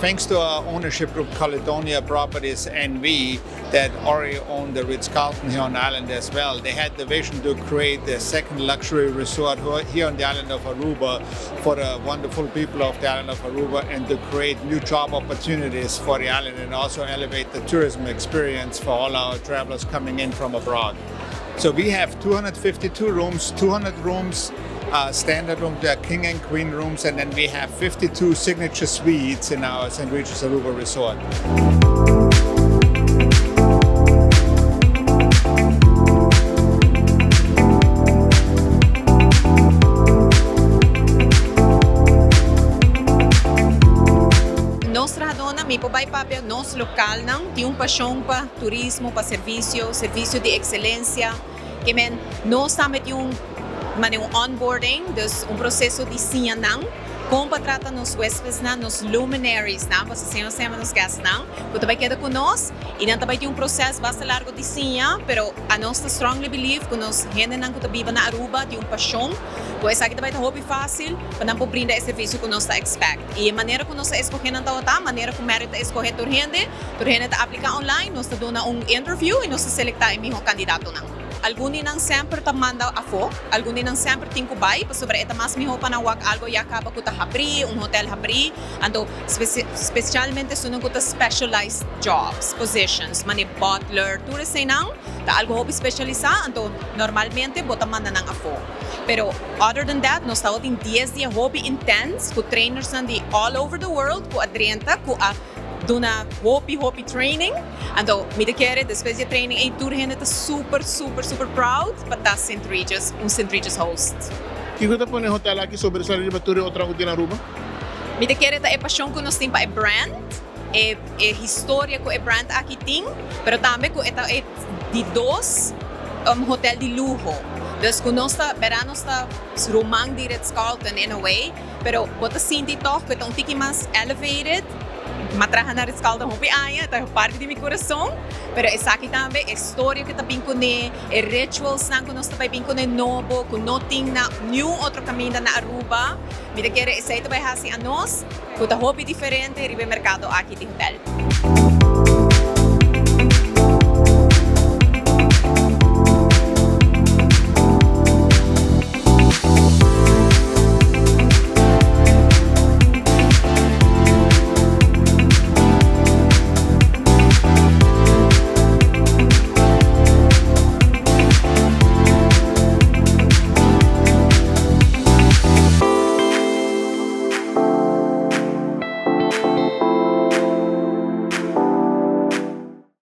Thanks to our ownership group Caledonia Properties NV that already owned the Ritz-Carlton here on the island as well, they had the vision to create the second luxury resort here on the island of Aruba for the wonderful people of the island of Aruba and to create new job opportunities for the island and also elevate the tourism experience for all our travelers coming in from abroad. So we have 252 rooms, 200 rooms, standard rooms, there are king and queen rooms, and then we have 52 signature suites in our St. Regis Aruba Resort. Nos trahadónan, mi por bai papia, nos lokalnan tin un pashon pa turismo, pa servisio, servisio di ekselensia. Ke men nos tambe tin un manera un onboarding, dus un proseso di siña nan kon pa trata nos huespesnan, nos luminariesnan, pasobra asina nos ta yama nos guestnan, ku ta bai keda ku nos i nan ta bai tin un proses basta largu di siña, pero anos ta strongly believe ku nos hendenan ku ta biba na Aruba tin un pashon ku esaki ta bai ta hopi fásil pa nan por brinda e servisio ku nos ta expect. I e manera ku nos ta eskohe nan tabata, manera ku Marriott ta eskohe tur hende, tur hende ta apliká online, nos ta duna un interview i nos ta selektá e mihó kandidatonan. Algun di nan semper ta manda afó, algun di nan semper tin ku bai pasobra e ta mas mihó pa nan wak algo ya kaba ku ta habrí, un hotel habrí, anto spesialmente esunnan ku ta specialized jobs, positions, manera butler, tur eseinan ta algo hopi spesialisá, anto normalmente bo ta manda nan afó. Pero other than that nos tabatin dies dia hopi intense ku trainersnan di all over the world ku a drenta ku a duna hopi hopi training. Anto mi ta kere despues di e training ei tur hende ta super super super proud pa ta Sint Regis un Sint Regis host. Kiko ta pone e hotel aki sobresali riba tur e otronan ku tin na Aruba? Mi ta kere ta e pashon ku nos tin pa e brand. E e historia ku e brand aki tin, pero tambe ku e ta e di dos hotel di luho. Dus ku nos ta, bèrdat nos ta ruman di Ritz Carlton in a way, pero bo ta sinti tòg ku e ta un tiki mas elevated. Mi a traha na Ritz Carlton hopi aña, e ta parti di mi kurason, pero esaki tambe e storia ku ta bin kuné, e ritualsnan ku nos ta bai bin kuné nobo ku no tin na niun otro kaminda na Aruba. Mi ta kere esei ta bai hasi anos. Ku ta hopi diferente riba e merkado aki di hotel.